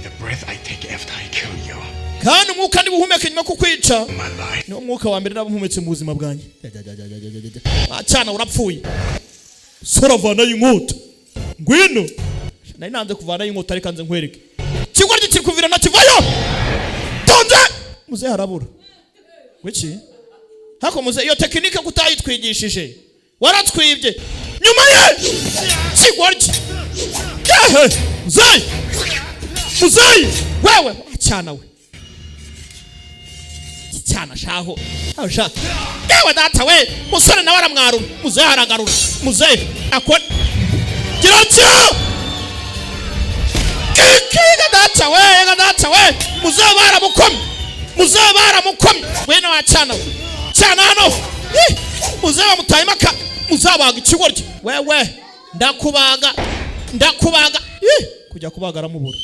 the breath I take after I kill you. Kandi umwuka ndi buhumeke nyuma kukwica My life. niwo mwuka wa mbere naba mpumetse mu buzima bwanjye. Cyana urapfuye. Sora, vanayo inkota, ngwino. Nari nanze kuvanayo inkota, reka nze nkwereke. Ikigoryi kiri kuvira na kivayo tonze. Muzehe harabura wiki hako. Muzehe, iyo tekinike kutayitwigishije, waratwibye. Nyuma ye kigoryi yehe. Muzehe, muzehe, wewe cyana we, cyana shaho aho sha. Yewe data we, musore nawe aramwarura. Muzehe aragarura, muzehe akora gira cyo kiga. Data we, ga data we, muzehe baramukomye, muzehe baramukomye. Wene wa cyana we, cyana hano. Ih, muzehe bamutaye maka. Muzehe abaga ikigoryi. Wewe, ndakubaga, ndakubaga. Ih, kujya kubaga aramubura.